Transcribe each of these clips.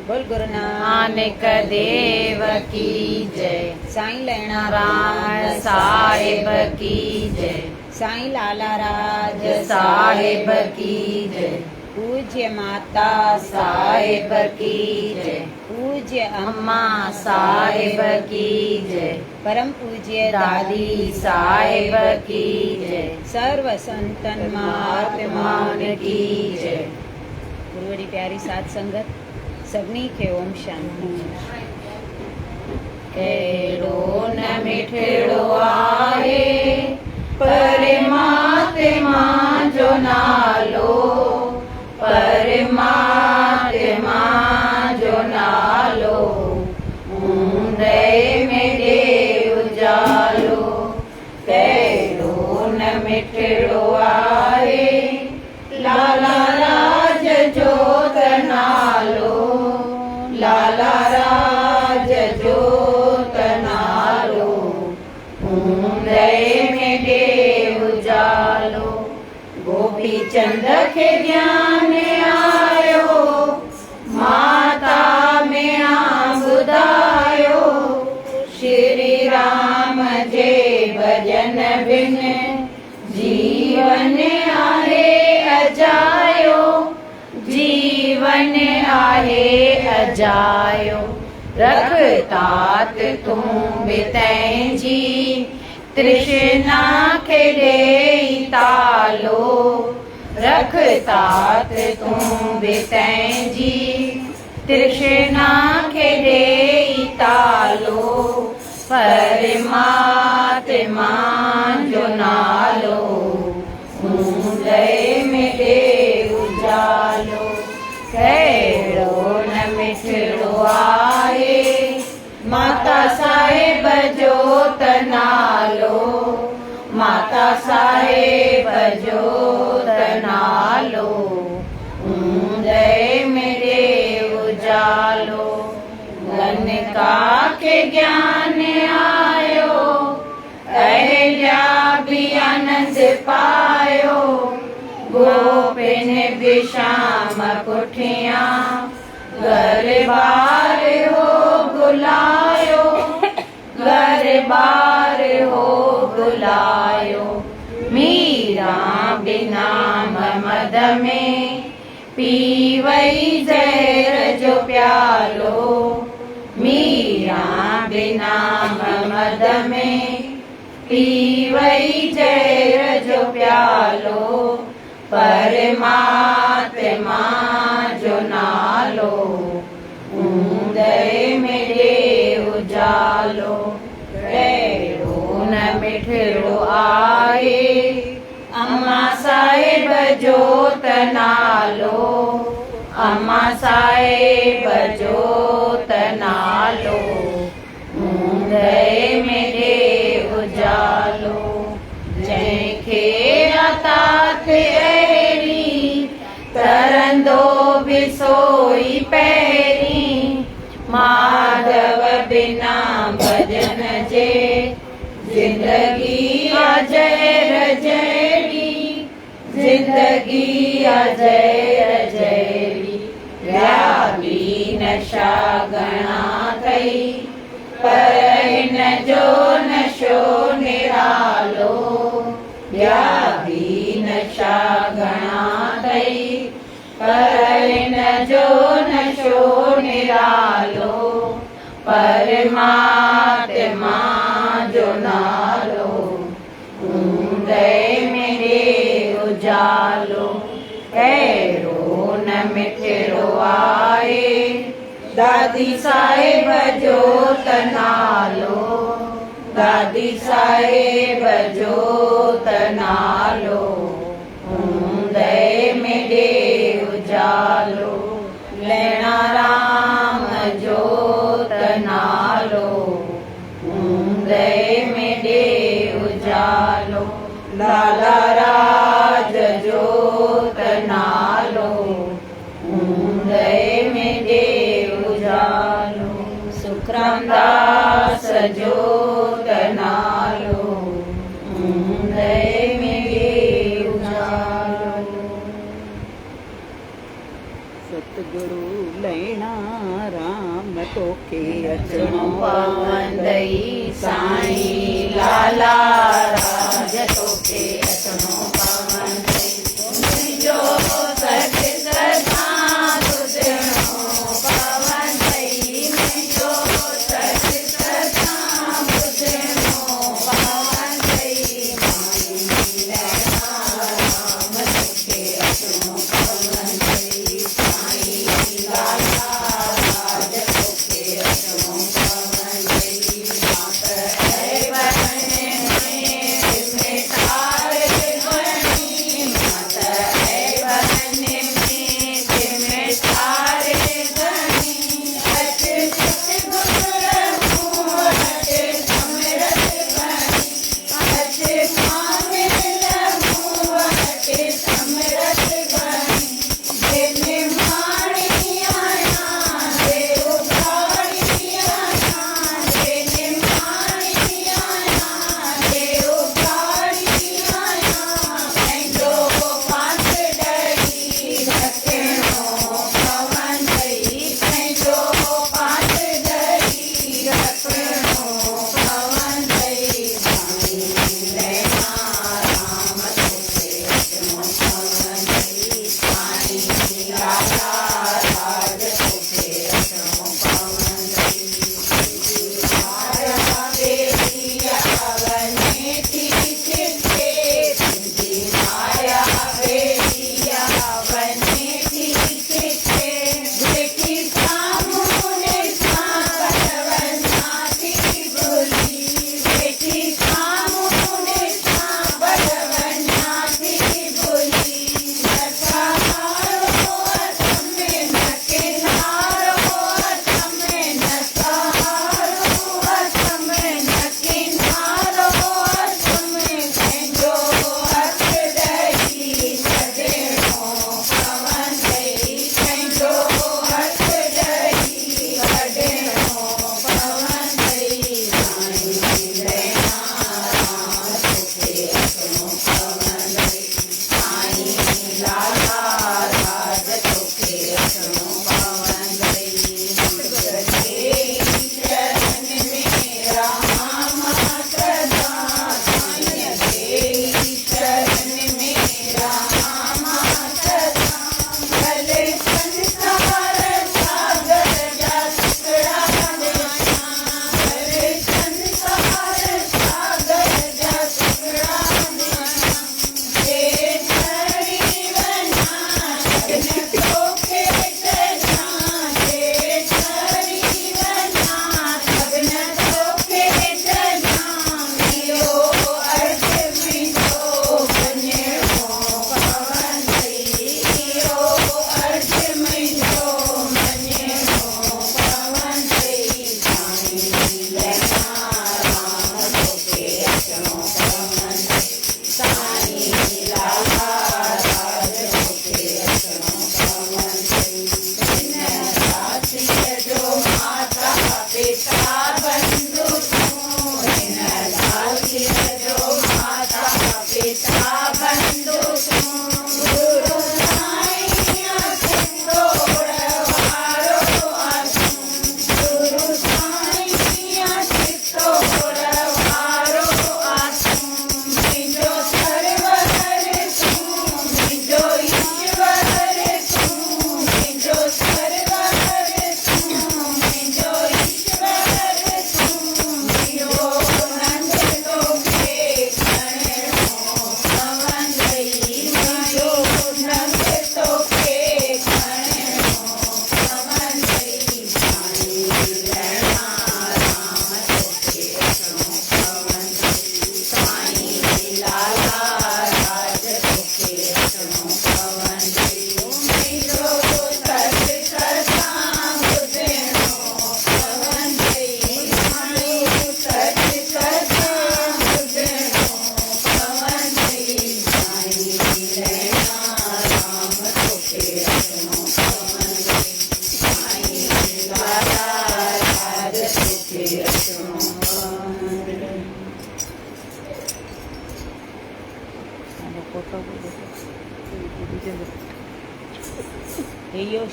बोल गुरु नानक देव की जय। साईं लेणा राम साहिब की जय। साईं लाला राज साहिब की जय। पूज्य माता साहिब की जय। पूज्य अम्मा साहिब की जय। परम पूज्य दादी साहिब की जय। सर्व संतन महात्मान की जय। गुरुअ जी प्यारी साथ संगत, सभिनी खे ओम शांति। कहिड़ो न मिठड़ो आहे परमात्मा जो नालो, परमात्मा जो नालो, ऊंदे में ॾे उजालो। कहिड़ो न मिठड़ो आहे लाला राज जो त नालो, लाला राज जो त नालो, ऊंदे में ॾे उजालो। गोपी चंद खे ज्ञान आयो, माता मेणा ॿुधायो, श्री राम जे भजन बिन जीवन आहे अजायो, जीवन आहे अजायो। रख तात तूं बि तंहिंजी, तृष्णा खे ॾेई तालो, रख तात तूं बि तंहिंजी, तृष्णा खे ॾेई तालो, परमात्मा जो नालो, ऊंदे में ॾे उजालो। कहिड़ो न मिठड़ो आहे माता साहिब जो त नालो, माता साहिब जो त नालो, ऊंदे में ॾे उजालो। गनका खे ज्ञान आयो, अहिल्या बि आनंद पायो, गोपिन बि श्याम पुठियां घर बार हो बुलायो, घर बार हो बुलायो। मीरा बिना मद में पी वई ज़हर जो प्यालो, मीरा बिना मद में पी वई ज़हर जो प्यालो, परमात्मा जो नालो, ऊंदे में ॾे उजालो। कहिड़ो न मिठड़ो आहे अम्मा साहिब जो त नालो, अम्मा साहिब जो त नालो, ऊंदे में ॾे उजालो। जंहिंखे तात अहिड़ी, तरंदो बि सोई पहिरीं, माधव बिना भजन जे ज़िंदगी अजर जहिड़ी, ज़िंदगी अजर जहिड़ी। ॿिया बि नशा घणा अथई, पर हिन जो नशो निरालो, ॿिया बि नशा घणा अथई, पर हिन जो नशो निरालो, परमात्मा जो नालो, ऊंदे में ॾे उजालो। कहिड़ो न मिठड़ो आहे दादी साहिब जो त नालो, दादी साहिब जो त नालो, ऊंदे में ॾे उजालो। लेणा राम जो त नालो, ऊंदे में ॾे उजालो। लाला राज जो त नालो, ऊंदे में ॾे उजालो। सुखरामदास जो त नालो, ऊंदे में ॾे उजालो। सतगुरु گرو ليڻا رام توکي اچڻو پوندئي سائين لالا راج توکي اچڻو پوندئي منهنجو سچ سان ٻڌڻو پوندئي منهنجو سچ سان ٻڌڻو پوندئي سائين ليلا رام توکي اچڻو پوندئي سائين لالا راج توکي اچڻو پوندئي مان ته عيبن ۾ ذميدار به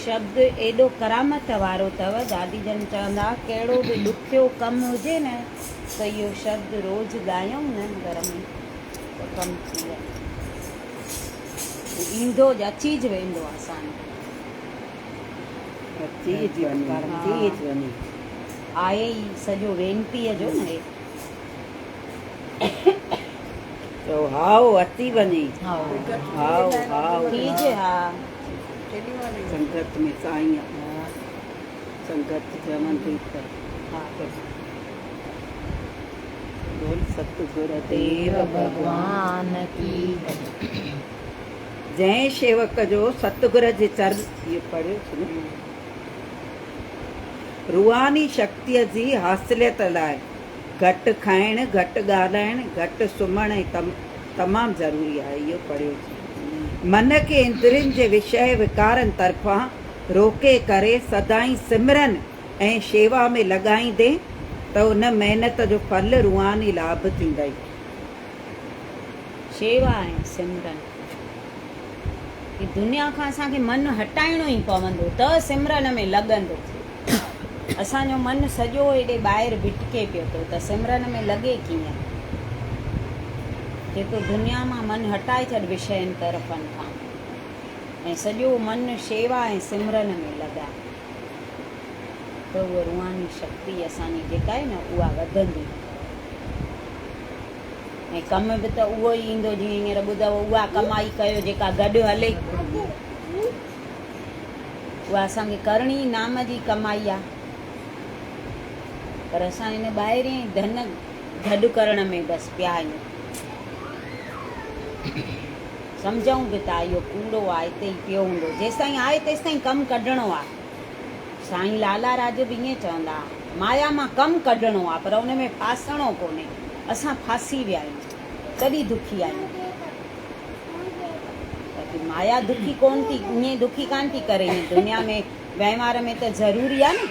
شبد ايڏو ڪرامت وارو اٿو، دادي جن چوندا ڪهڙو به ڏکيو ڪم هجي نه ته اهو شبد روز ڳايون نه گهر ۾ ته ڪم ٿي وڃي. هو ايندو اچي ج ويندو آسان. اچي ج وڃي. آهي ئي سڄو وينتيء جو نه هي. چئو هائو اچي وڃي. هائو هائو. ٿي ج ها. سنگت ۾ سائين سنگت چوندي ته بول ستگر ديو ڀڳوان ڪي جئ. جنهن شيوڪ جو ستگر جي چرن اهو پڙهيوسين نه. روحاني شڪتيء جي حاصليت لاء گهٽ کائڻ، گهٽ ڳالهائڻ، گهٽ سمهڻ ۽ تمام ضروري آهي. اهو پڙهيوسين. من کي اندرين جي وشيه وڪارن طرفان روڪي ڪري سدائين سمرن ۽ شيوا ۾ لڳائيندين ته ان محنت جو ڦل روحاني لاڀ ٿيندئي. شيوا ۽ سمرن. هي دنيا کان اسان کي من هٽائڻو ئي پوندو ته سمرن ۾ لڳندو. اسان جو من سڄو هيڏي ٻاهر ڀٽڪي پيو ٿو ته سمرن ۾ لڳي ڪيئن؟ جيڪو دنيا مان من هٽائي ڇڏ وشين طرفن کان ۽ سڄو من شيوا ۽ سمرن ۾ لڳاء ته اها روحاني شڪتي اسان جي جيڪا آهي نه اها وڌندي. ۽ ڪم به ته اهو ئي ايندو جيئن هينئر ٻڌو اها ڪمائي ڪيو جيڪا گڏ هلي. اها اسان کي ڪرڻي ئي نام جي ڪمائي آ. پر اسان هن ٻاهرين ڌن گڏ ڪرڻ ۾ بس پيا آهيون. سمجهون به ٿا اهو ڪوڙو آ هتي ئي پيو هوندو. جيستائين آهي تيستائين ڪم ڪڍڻو آ. سائين لالا راج به ائين چوندا ها. مايا مان ڪم ڪڍڻو آ پر ان ۾ ڦاسڻو ڪونهي. اسان ڦاسي ويا آهيون تڏهن دکي آهيون. باقي مايا دکي ڪونه ٿي ائين دکي ڪانه ٿي ڪري ائين دنيا ۾ وهنوار ۾ ته ضروري آ نه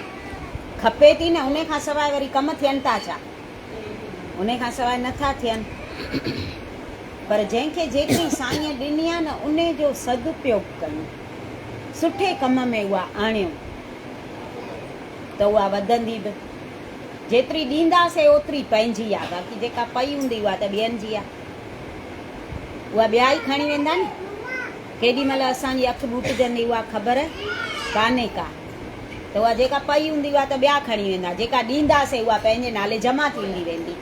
کپي ٿي نه ان کان سواء وري ڪم ٿين ٿا ڇا؟ ان کان سواء نه ٿا ٿين. پر جنهن کي جيتري سائينء ڏني آ نه ان جو سدپيوگ ڪيون. سٺي ڪم ۾ اها آڻيون ته اها وڌندي به. جيتري ڏينداسين اوتري پنهنجي آ، باقي جيڪا پئي هوندي اها ته ٻين جي آ. اها ٻيا ئي کڻي ويندا نه. ڪيڏي مهل اسان جي اک ٻوٽجندي اها خبر ڪانهي ڪا. ته اها جيڪا پئي هوندي اها ته ٻيا کڻي ويندا، جيڪا ڏينداسين اها پنهنجي نالي جمع ٿيندي ويندي.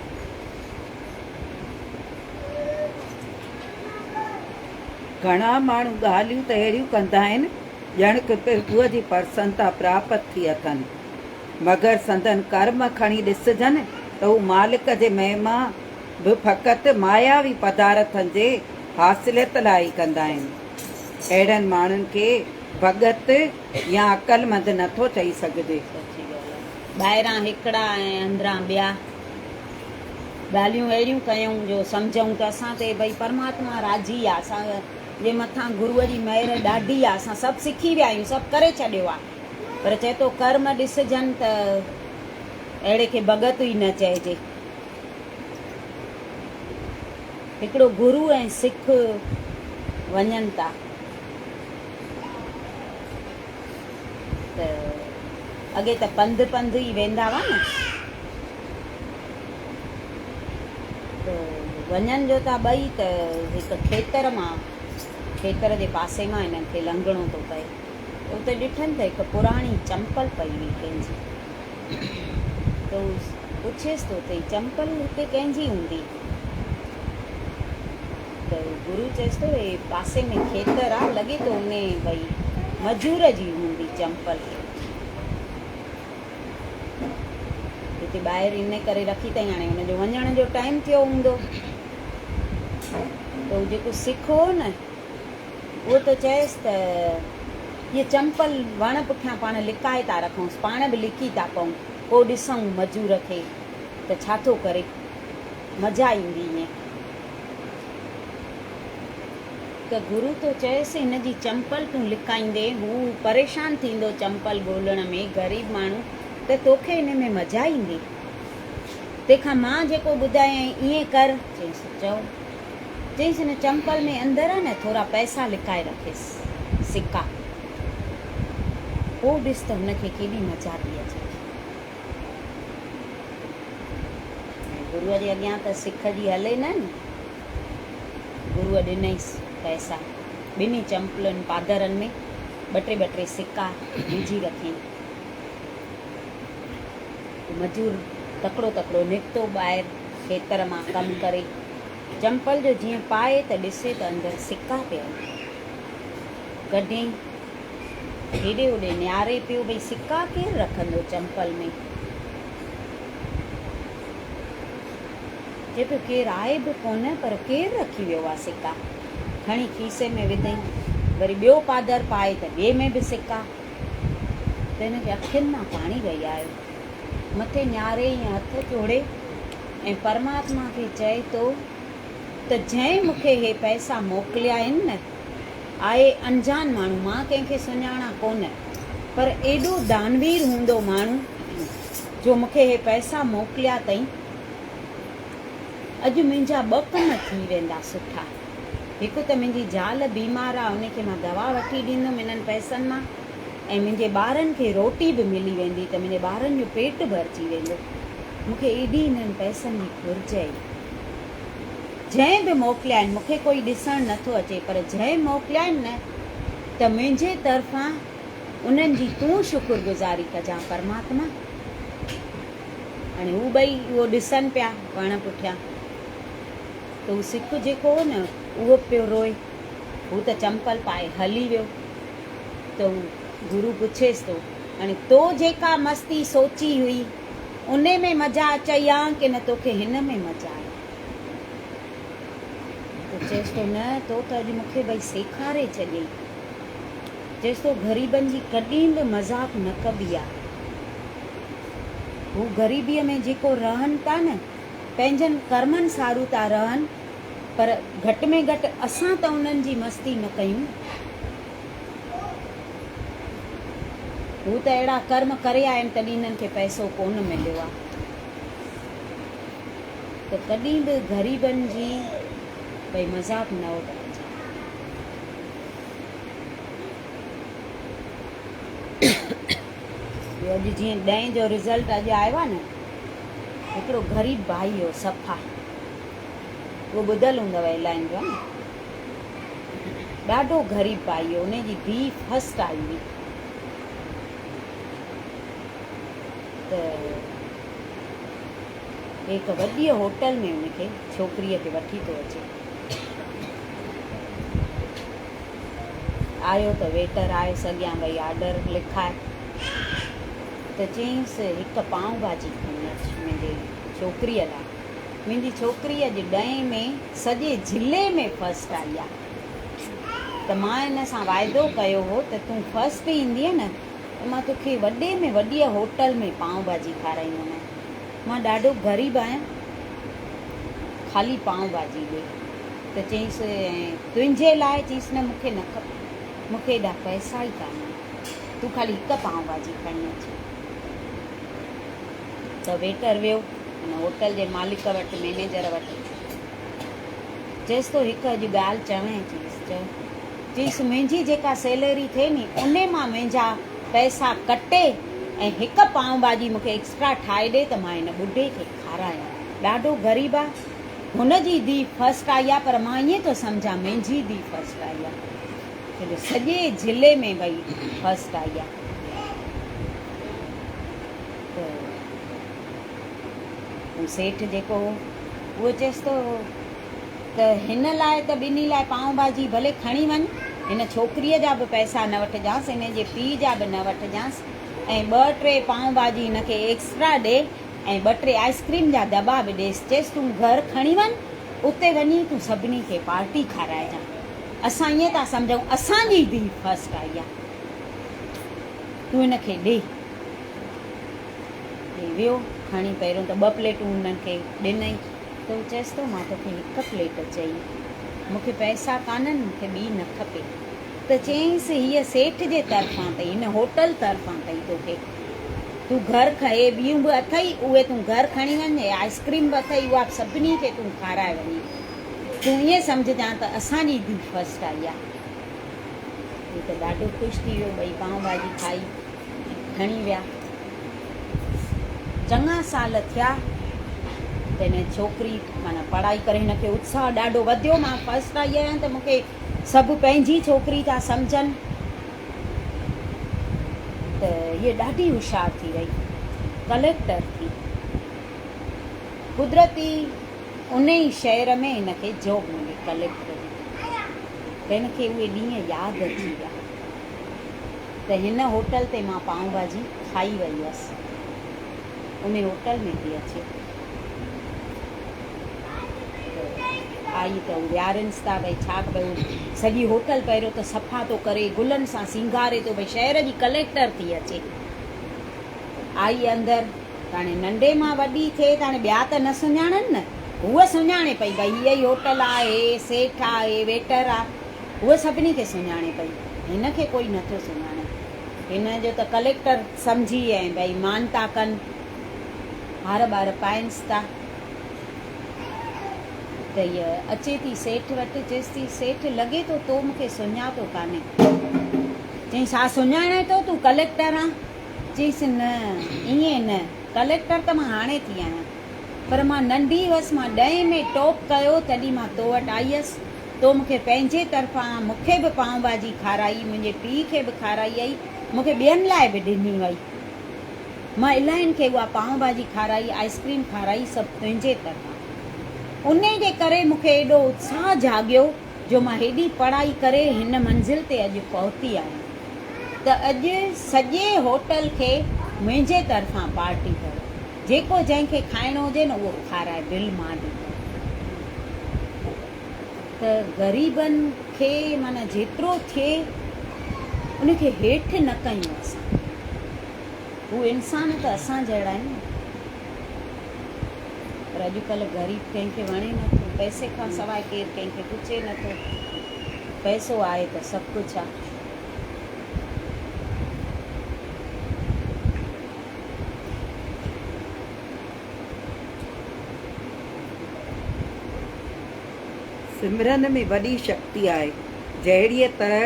گهڻا ماڻهو ڳالهيون ته اهڙيون ڪندا آهن، ڄڻڪ پرڀوء جي پرسنتا پراپت ٿي اٿن. مگر سندن ڪرم کڻي ڏسجن ته هو مالڪ جي مهما به فقط ماياوي پدارٿن جي حاصليت لاء ئي ڪندا آهن. اهڙن ماڻهن کي ڀڳت يا عقلمند نٿو چئي سگهجي. سچي ڳالهه آهي. ٻاهران هڪڙا ۽ اندران ٻيا. ڳالهيون اهڙيون ڪيون جو سمجهون ته اسان تي ڀئي پرماتما راضي آ، اسان جي مٿان گروء جي مهر ڏاڍي آ، اسان سڀ سکي ويا آهيون، سڀ ڪري ڇڏيو آ. پر چئي ٿو ڪرم ڏسجن ته اهڙي کي ڀڳت ئي نه چئجي. هڪڙو گرو ۽ سک وڃن ٿا ته اڳي ته پنڌ پنڌ ئي ويندا هئا نه. ته وڃن جو ٿا ٻئي ته هڪ کيتر مان کيتر جي پاسي مان هنن کي لنگهڻو ٿو پئي. ته اتي ڏٺن ته هڪ پراڻي چمپل پئي هئي ڪنهن جي. ته هو پڇيس ٿو ته هي چمپل هتي ڪنهن جي هوندي؟ ته گرو چيس ٿو هي پاسي ۾ کيتر آ، لڳي ٿو انهي ڀئي مزور جي هوندي چمپل. هتي ٻاهر ان ڪري رکي اٿئي هاڻي هن جو وڃڻ جو ٽائيم ٿيو هوندو. ته هو جيڪو سک هو نه اهو ٿو چئيس ته هيء چمپل وڻ پٺيان پاڻ لڪائي ٿا رکونس، پاڻ به لڪي ٿا پئون، پوء ڏسون مزور کي ته ڇا ٿو ڪري. مزا ايندي ائين. ته گرو ٿو چئيس هن جي چمپل تون لڪائيندين، هو پريشان ٿيندو چمپل ڳولڻ ۾، غريب ماڻهو، ته توکي ان ۾ مزا ايندي. تنهن کان مان جيڪو ٻڌايائين ائين ڪر. چيس چئو. چيس هن چمپل ۾ اندر آ نه ٿورا پئسا لڪائي رکيس، سڪا. پوء ڏس ته هن کي ڪيڏي مزا ٿي اچي. ۽ گروء جي اڳيان ته سک جي هلي نه ني. گروء ڏنئيس پئسا. ٻنهي چمپلن پادرن ۾ ٻه ٽي ٻه ٽي سڪا وجهي رکيائين. مزور تڪڙو تڪڙو نڪتو ٻاهر کيتر مان ڪم ڪري. چمپل جو جيئن پائي ته ڏسي ته اندر سڪا پيا آهن. ڪڍيائين. هيڏي هوڏي نهاري پيو ڀئي سڪا ڪير رکندو چمپل ۾. چئي پيو ڪير آهي به ڪونه پر ڪير رکي ويو آ سڪا. کڻي کيسي ۾ وڌئين. وري ٻيو پادر پائي ته ٻئي ۾ به سڪا. ته هن کي اکين مان پاڻي وهي آيو. مٿي نهاري ائين هٿ جوڙي ۽ پرماتما کي چئي ٿو ته جنهن مون کي هي پئسا موڪليا آهن نه، آء انجان ماڻهو، مان ڪنهن کي سڃاڻان ڪونه، پر ايڏو دانوير هوندو ماڻهو جو مون کي هي پئسا موڪليا اٿئي. اڄ منهنجا ٻه ڪم ٿي ويندا سٺا. هڪ ته منهنجي زال بيمار آ، ان کي مان دوا وٺي ڏيندم انهن پئسن مان ۽ منهنجي ٻارن کي روٽي به ملي ويندي ته منهنجي ٻارن جو پيٽ ڀرجي ويندو. مون کي ايڏي انهن پئسن جي گهرج آهي. جنهن به موڪليا آهن، مون کي ڪوئي ڏسڻ نه ٿو اچي، پر جنهن موڪليا آهن نه ته منهنجي طرفان انهن جي تون شڪر گذاري ڪجان پرماتما. هاڻي هو ٻئي اهو ڏسن پيا وڻ پٺيان ته هو سک جيڪو هو نه اهو به پيو روئي. هو ته چمپل پائي هلي ويو ته هو گرو پڇيس ٿو هاڻي تو جيڪا مستي سوچي هئي انهي ۾ مزا اچئي ها ڪي نه توکي هن ۾ مزا آئي؟ ته چيس ٿو نه تو ته اڄ مون کي ڀئي سيکاري ڇڏيئي. چيس ٿو غريبن جي ڪڏهن به مذاق نه ڪبي آ. هو غريبيء ۾ جيڪو رهن ٿا نه، پنهنجن ڪرمن سارو ٿا رهن، پر گهٽ ۾ گهٽ اسان ته انهن جي مستي نه ڪيون. هو ته اهڙا ڪرم ڪري آيا آهن تڏهن انهن کي پئسو ڪونه مليو آ. ته ڪڏهن به غريبن جي ڀئي مذاق نه اڏائجي. ٻيو اڄ جيئن ڏهين جو رزلٽ اڄ آيو آهي نه، هڪڙو غريب ڀائي هو صفا، اهو ٻڌل هوندو الائين جو نه، ڏاڍو غريب ڀائي هو، ان جي ڌيء فرسٽ آئي هئي ته هڪ وڏيء هوٽل ۾ ان کي ڇوڪريء کي وٺي ٿو اچي. آيو ته ويٽر آيس اڳيان ڀئي آرڊر لکاء ته چيائينس هڪ پاؤ ڀاڄي کڻي اچ منهنجي ڇوڪريء لاء. منهنجي ڇوڪري اڄ ڏهين ۾ سڄي ضلعي ۾ فرسٽ آئي آ ته مان هن سان واعدو ڪيو هو ته تون فرسٽ ايندينء نه ته مان توکي وڏي ۾ وڏيء هوٽل ۾ پاؤ ڀاڄي کارائيندومانء. مان ڏاڍو غريب آهيان، خالي پاؤ ڀاڄي ڏي. ته چيائينس، تنهنجي لاء؟ چيائينس، نه مون کي نه کپي، مون کي ايڏا پئسا ئي ڪانهن، تون خالي هڪ پاؤ ڀاڄي کڻي اچ. ته ويٽر ويو ان هوٽل جي مالڪ وٽ، مئنيجر وٽ. چيس ٿو، هڪ اڄ ڳالهه چوين؟ چيائينس، چئو. چيس، منهنجي جيڪا سيلري ٿئي ني، انهي مان منهنجا پئسا ڪٽي ۽ هڪ پاؤ ڀاڄي مون کي ايڪسٽرا ٺاهي ڏي ته مان هن ٻڍي کي کارايان. ڏاڍو غريب آ. هن جي ڌيء فرسٽ آئي آ پر مان ائين ٿو سمجهان منهنجي ڌيء فرسٽ آئي آ. ڇو جو سڄي ضلعي ۾ ڀئي فرسٽ آئي آ. ته هو سيٺ جيڪو هو اهو چيس ٿو ته هن لاء ته ٻنهي لاء پاؤ ڀاڄي ڀلي کڻي وڃ، هن ڇوڪريء جا به پئسا نه وٺجانس، هن جي پيء جا به نه وٺجانس ۽ ٻه ٽي پاؤ ڀاڄي هن کي ايڪسٽرا ڏي ۽ ٻه ٽي آئسڪريم جا دٻا به ڏيس. چيس تون گهر کڻي وڃ، اتي وڃي تون سڀني کي پارٽي کارائجان. اسان ائين ٿا سمجهون اسان جي ڌيء فرسٽ آئي آ، تون هن کي ڏي. هي ويو کڻي پهريون ته ٻه پليٽون هنن کي ڏنائين. ته هو چيس ٿو، مان توکي هڪ پليٽ چئي، مون کي پئسا ڪانهن، مون کي ٻي نه کپي. ته چيائينس، هيء سيٺ جي طرفان اٿئي، هن هوٽل طرفان اٿئي توکي. تون گهر هي ٻيون به اٿئي، اهي تون گهر کڻي وڃ، هي آئسڪريم به اٿئي، اها به سڀني کي تون کارائي وڃين. تون ائين سمجهجان ته اسان جي ڌيء فرسٽ آئي آهي. هو ته ڏاڍو خوش ٿي ويو، ٻئي پاؤ ڀاڄي کائي. کڻي ويا. چڱا سال ٿيا ته هن ڇوڪري معنيٰ پڙهائي ڪري هن کي اتساهه ڏاڍو وڌيو، مان فرسٽ آئي آهيان ته مون کي سڀ پنهنجي ڇوڪري ٿا سمجهن ته هيء ڏاڍي هوشيار ٿي وئي، ڪليڪٽر ٿي. قدرتي ان ئي شهر ۾ هن کي جاب ملي ڪليڪٽر جي ته هن کي اهي ڏينهن ياد اچي ويا ته هن هوٽل تي مان پاؤ ڀاڄي کائي وئي هيس. ان هوٽل ۾ ٿي اچي ته آئي ته هو ويهارينس ٿا ڀئي ڇا ڀئي سڄي هوٽل پهريون ته صفا ٿو ڪري گلن سان سينگاري ٿو ڀئي شهر جي ڪليڪٽر ٿي اچي. آئي اندر ته هاڻي ننڍي مان وڏي ٿئي ته هاڻي ٻيا ته نه سڃاڻن نه، هوء سڃاڻي پئي ڀئي هيء ئي هوٽل آ، هي سيٺ آ، هي ويٽر آ، هوء سڀني کي سڃاڻي پئي، هن کي ڪوئي نه ٿو سڃاڻي. هن جو ته ڪليڪٽر سمجهي ۽ ڀئي مان ٿا ڪن، هار ٻار پائنس ٿا. ته هيء اچي ٿي سيٺ وٽ، چيس ٿي، سيٺ لڳي ٿو تو مون کي سڃاتو ڪانهي. چيائينس، ها سڃاڻان ٿو، تون ڪليڪٽر آن. چيس، نه، ائين نه، ڪليڪٽر ته مان هاڻي ٿي آهيان، پر مان ننڍي هئس، مان ڏهين ۾ ٽاپ ڪيو، تڏهن مان تو وٽ آئي هيس، تو مون کي پنهنجي طرفان مون کي به پائون ڀاڄي کارائي، منهنجي پيء کي به کارائي هئي، مون کي ٻين لاء به ڏني وئي. مان الاهين کي اها پائون ڀاڄي کارائي، آئس ڪريم کارائي، سڀ تنهنجي طرفان. انهي جي ڪري مون کي ايڏو اتساهه جاڳيو، جو مان هيڏي پڙهائي ڪري هن منزل تي اڄ پهتي آهيان ته اڄ سڄي هوٽل کي منهنجي طرفان پارٽي اٿو. جيڪو جنهن کي کائڻو هجي نه اهو کارائي بل مان ڏيندس. ته غريبن کي معنيٰ جيترو ٿئي ان کي هيٺ نه ڪيون اسان. هو انسان ته اسان جهڙا آهن نه. پر اڄڪلهه غريب ڪنهن کي وڻي نه ٿو، پئسي کان سواء ڪير ڪنهن کي پڇي نه ٿو، پئسو آهي ته سڀ ڪجهه آهي. سمرن ۾ وڏي شڪتي آهي. جهڙيء طرح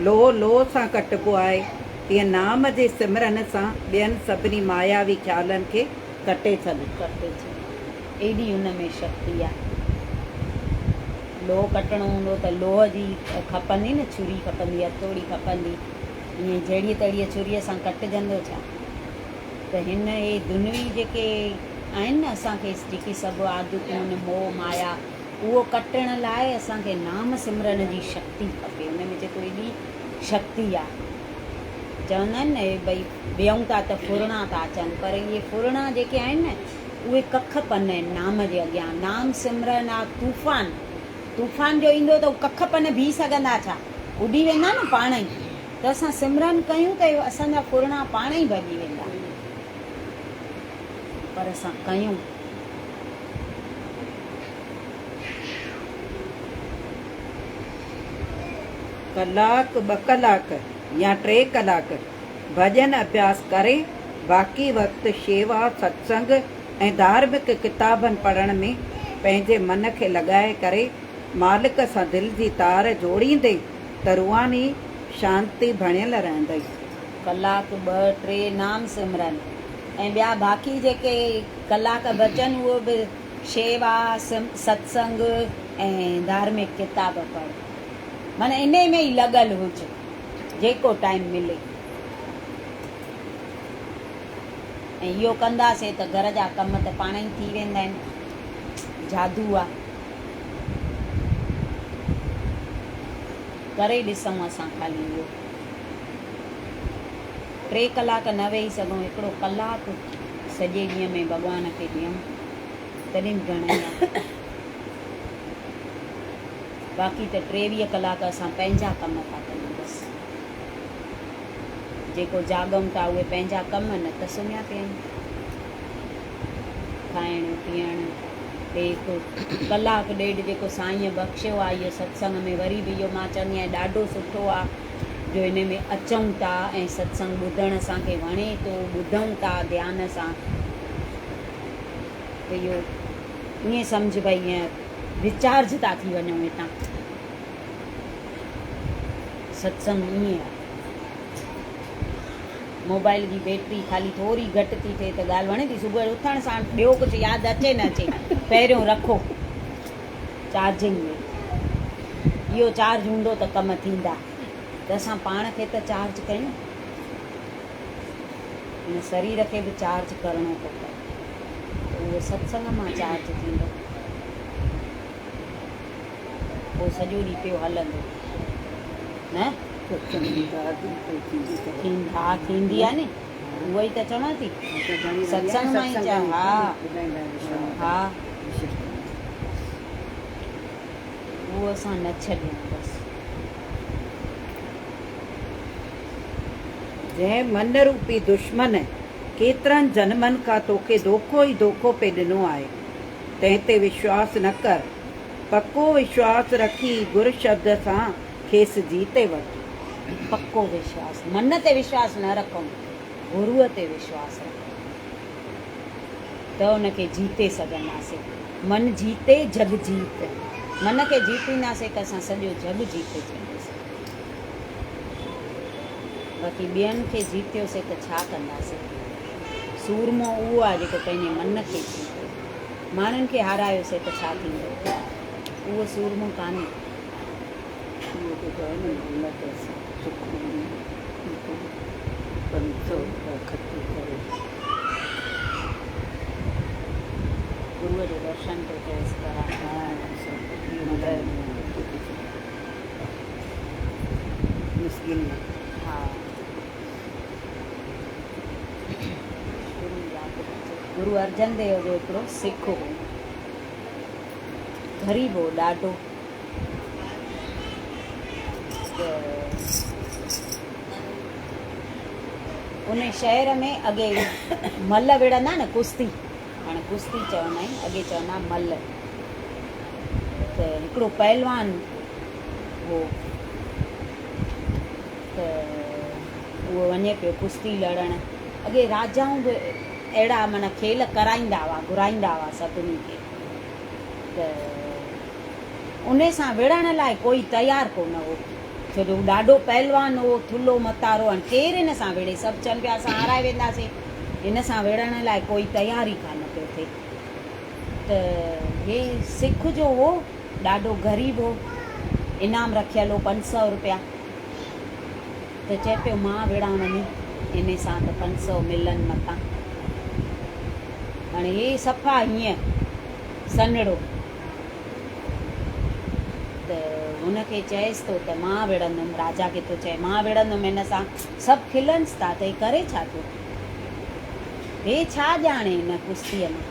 لوهه لوهه سان ڪٽبو آهي، تيئن نام جي سمرن سان ٻين سڀني ماياوي خيالن کي ڪٽي ڇڏ. ڪٽي ڇڏ. ايڏي ان ۾ شڪتي آ. لوهه ڪٽڻو هوندو ته لوهه جي کپندي نه، ڇري کپندي، هٿوڙي کپندي. ائين جهڙيء تهڙيء ڇريء سان ڪٽجندو ڇا؟ ته هن اهي دنوي جيڪي آهن نه اسان کي جيڪي سڀ عادتون، موهه مايا، اهو ڪٽڻ لاء اسان کي نام سمرن جي شڪتي کپي. ان ۾ جيڪو ايڏي شڪتي آ. چوندا آهن نه ڀئي ويهون ٿا ته ڦرڻا ٿا اچن پر اهي ڦرڻا جيڪي آهن نه اهي ڪک پن آهن نام جي اڳيان. نام سمرن آ طوفان. طوفان جو ايندو ته هو ڪک پن بيهي سگهندا ڇا؟ اڏي ويندا نه پاڻ ئي. ته اسان سمرن ڪيون ته اسان جا ڦرڻا پاڻ ئي ڀڄي ويندا. پر اسان ڪيون. ڪلاڪ ٻه ڪلاڪ يا ٽي ڪلاڪ ڀڄن اڀياس ڪري باقي وقت شيوا، ستسنگ ۽ ڌارمڪ ڪتابن پڙهڻ ۾ پنهنجي من کي لڳائي ڪري مالڪ سان دل جي تار جوڙيندي ته روحاني شانتي بڻيل رهندئي. ڪلاڪ ٻه ٽي نام سمرن ۽ ٻيا باقي جيڪي ڪلاڪ بچن اهو به شيوا، ستسنگ ۽ ڌارمڪ ڪتاب پڙهه. معنيٰ انهي ۾ ئي لڳل هج جيڪو ٽائيم ملي. ۽ اهو ڪنداسين ته گهر جا ڪم ته پاڻ ئي ٿي ويندا آهن. جادو آ. ڪري ڏسون اسان خالي اهو. ٽي ڪلاڪ نه ويهي سگهون هڪڙو ڪلاڪ سڄي ڏينهن ۾ ڀڳوان کي ڏيون تڏهن به گهڻئي آ. باقي ته 23 ڪلاڪ اسان پنهنجا ڪم ٿا ڪيون بس. جيڪو جاڳون ٿا اهي پنهنجا ڪم نه ته سمهيا پيا آهيون. کائڻ پيئڻ ٽيڪ ڪلاڪ ڏيڍ جيڪو سائينء بخشيو آ اهو ستسنگ ۾ وري به اهو مان چوندي آهيان ڏاڍو سٺو آ جو ان ۾ اچون ٿا ۽ ستسنگ ٻڌڻ اسان کي وڻي ٿو ٻڌون ٿا ڌيان سان ته اهو ائين سمجهه ڀئي ائين ريچارج ٿا ٿي وڃون هتان ستسنگ ائين آ. موبائل جي بيٽري خالي ٿوري گهٽ ٿي ٿئي ته ڳالهه وڻي ٿي. صبح جو اٿڻ ساڻ ٻيو ڪجهه ياد اچي نه اچي پهريون رکو چارجنگ ۾. اهو چارج هوندو ته ڪم ٿيندا. ته اسان پاڻ کي ته چارج ڪيون. هن سرير کي به چارج ڪرڻو ٿو پئي ته اهو ستسنگ مان چارج ٿيندو. پوء سڄو ڏينهن پيو هلندو نه؟ ستسنگ جي چارج به پئي ٿيندي اٿو. ها ٿيندي آهي ني اهو ئي ته چوان ٿي ستسنگ مان ئي چا ها ها اهو اسان نه ڇڏيون بس. جنهن من روپي دشمن ڪيترن جنمن کان توکي دوکو ئي دوکو پئي ڏنو آهي، تنهن تي وشواس نه ڪر. پڪو وشواس رکي گر شبد سان کيس جيتي وٺ. پڪو وشواس، من تي وشواس نه رکون، گروء تي وشواس رکون ته ان کي جيتي سگهنداسين. من جيتي جڳ جيت. من کي جيتينداسين ته اسان سڄو جڳ جيتي ڇڏيوسين. باقي ٻين کي جيتيوسين ته ڇا ڪنداسين؟ سورمو اهو آهي جيڪو پنهنجي من کي جيتي. ماڻهن کي هارايوسين ته ڇا ٿيندو؟ اهو سورمو ڪانهي. اهو ته چئو نه دولت سک 500 رپيا خرچ ڪري. گروء جو درشن ٿو چئيس ڪرائي. ها مسڪين ها گرو ياد رکجي. گرو ارجن ديو جو هڪڙو سک هو. غريب هو ڏاڍو. ته ان شهر ۾ اڳي مل وڙهندا نه ڪشتي، هاڻي ڪشتي چوندا آهن، اڳي چوندا هئا مل. ته هڪڙو پهلوان هو ته اهو وڃي پيو ڪشتي لڙڻ. اڳي راجائون به اهڙا معنيٰ کيل ڪرائيندا هئا، گهرائيندا هئا سڀني کي. ته انهي سان وڙهڻ لاء ڪوئي تيار ڪونه هو، ڇو جو هو ڏاڍو پهلوان هو، ٿلهو متارو، هاڻي ڪير هن سان وڙهي، سڀ چون پيا اسان هارائي وينداسين، هن سان وڙهڻ لاء ڪوئي تيار ئي ڪانه پيو ٿئي. ته هي سک جو هو، ڏاڍو غريب هو، انعام رکيل هو 500 روپيا، ته چئي پيو مان وڙهان وڃي انهي سان ته 500 ملن متان. هاڻي هي صفا هيئن سنهڙو ته هن کي چئيس ٿو ته مان وڙهندم، راجا کي ٿو چئي مان وڙهندم هن سان، سڀ کلنس ٿا ته هي ڪري ڇا ٿو، هي ڇا ڄاڻي هن ڪشتيء مان،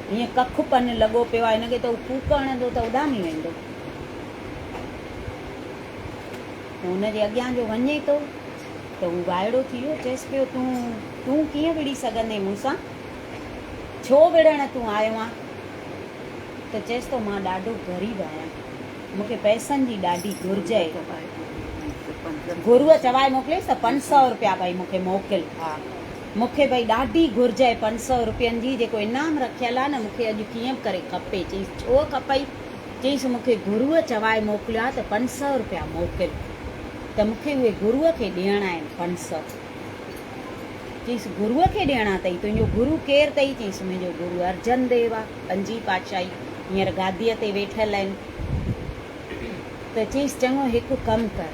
هيئن ڪک پن لڳو پيو آهي هن کي ته هو ڦوڪ هڻندو ته اڏامي ويندو. ته هن جي اڳيان جو وڃي ٿو ته هو وائڙو ٿي ويو، چئيس پيو تون تون ڪيئن وڙهي سگهندين مون سان؟ ڇو وڙهڻ تون آيو آن؟ ته چئيس ٿو مان ڏاڍو غريب آهيان، مون کي پئسن جي ڏاڍي گهرج آهي. گروء چوائي موڪليس ته 500 روپيا ڀئي مون کي موڪل. ها مون کي ڀئي ڏاڍي گهرج آهي 500 روپين جي، جيڪو انعام رکيل آهي نه مون کي اڄ ڪيئن به ڪري کپي. چئيس ڇو کپئي؟ چيس مون کي گروء چوائي موڪليو آهي ته 500 روپيا موڪل ته مون کي اهي گروء کي ڏيڻا آهن 500. چيس گروء کي ڏيڻا اٿئي؟ تنهنجو گرو ڪير اٿئي؟ چيس منهنجو گرو ارجن ديو آهي، پنجين پاتشاهي هينئر گاديء تي ويٺل آهن. ته چيس چڱو هڪ ڪم ڪر،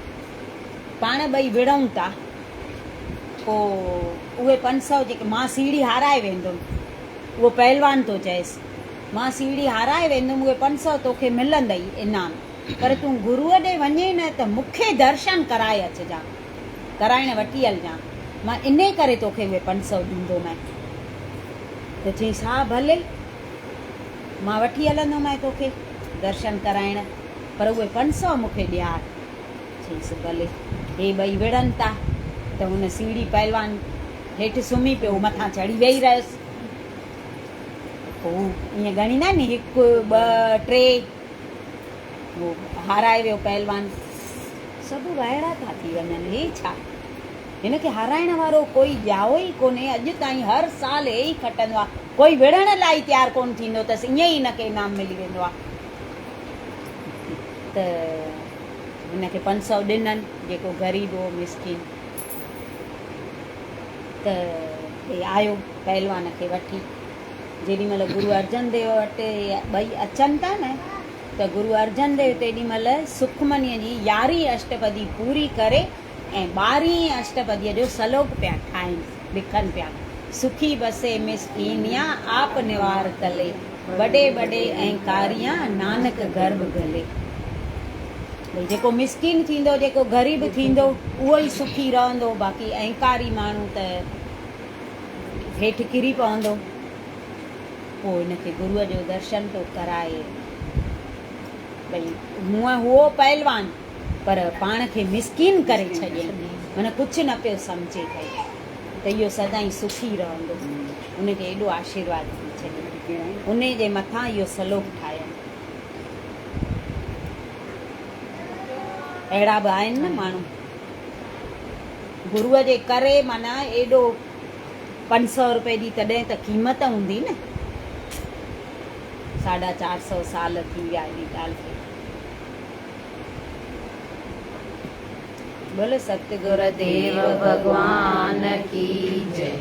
پاڻ ٻئي وڙهون ٿا، پوء اهي 500 جيڪي مان سيڙهي هارائي ويندم. اهو پهلوان ٿو چئيس. مان سيڙهي هارائي ويندم، اهي 500 توکي ملندئي انعام، پر تون گروء ڏي وڃين نه ته مون کي درشن ڪرائي اچجان، ڪرائڻ وٺي هلجان، مان انهي ڪري توکي اهي 500 ڏيندومانء. ته چيائينس، ها ڀلي، مان وٺي هلندومانء توکي درشن ڪرائڻ، پر اهي 500 مون کي ڏيار. چيائينس، ڀلي. هي ٻئي وڙهن ٿا ته هن سيڙهي پهلوان هيٺ سمهي پيو، مٿان چڙهي ويهي رهيس. پوء هو ائين ڳڻيندا آهن نه هڪ، ٻه، ٽي، هو هارائي ويو پهلوان. سڀ وائڙا ٿا ٿي وڃن، هي ڇا؟ هن کي هارائڻ وارو ڪوئي ڄائو ئي ڪونهي، اڄ تائين هر سال هي ئي کٽندو آهي، ڪوئي وڙهڻ لاء ئي تيار ڪونه ٿيندو اٿس، ائين ئي هن کي انعام ملي ويندو آهي. ته هن کي 500 ڏنن، جيڪو غريب هو مسڪين. ته هي آيو پهلوان کي وٺي. جيڏي مهل گرو ارجن ديو وٽ ٻئي اچن ٿا نه ته گرو ارجن ديو تيڏي مهل سکمنيء جي يارهين اشٽپدي پوري ڪري ۽ ٻارهين اشٽپديء جو سلوڪ پيا ٺاهين، لکن پيا. سکي بسي مسڪينيان آپ نوار تلي، وڏي وڏي اهنڪاريان نانڪ گرڀ گلي. ڀئي جيڪو مسڪين ٿيندو، جيڪو غريب ٿيندو، اهو ئي سکي رهندو، باقي اهنڪاري ماڻهو ته هيٺ ڪري پوندو. پوء هن کي گروء جو درشن ٿو ڪرائي. ڀئي هونء هئو پهلوان، پر پاڻ کي مسڪين ڪري ڇڏيائين، معنيٰ ڪجهه نه پيو سمجهي پئي ته اهو سدائين سکي رهندو. ان کي ايڏو آشيرواد ڏئي ڇڏيائين. انهي جي مٿان اهو سلوڪ ٺاهيائين. اهڙا به آهن نه ماڻهو. گروء جي ڪري معنيٰ ايڏو 500 روپئي جي تڏهن ته قيمت هوندي نه. 450 سال ٿي ويا انهي ڳالهه کي. بولو ستگرو ديو ڀڳوان ڪي جئي.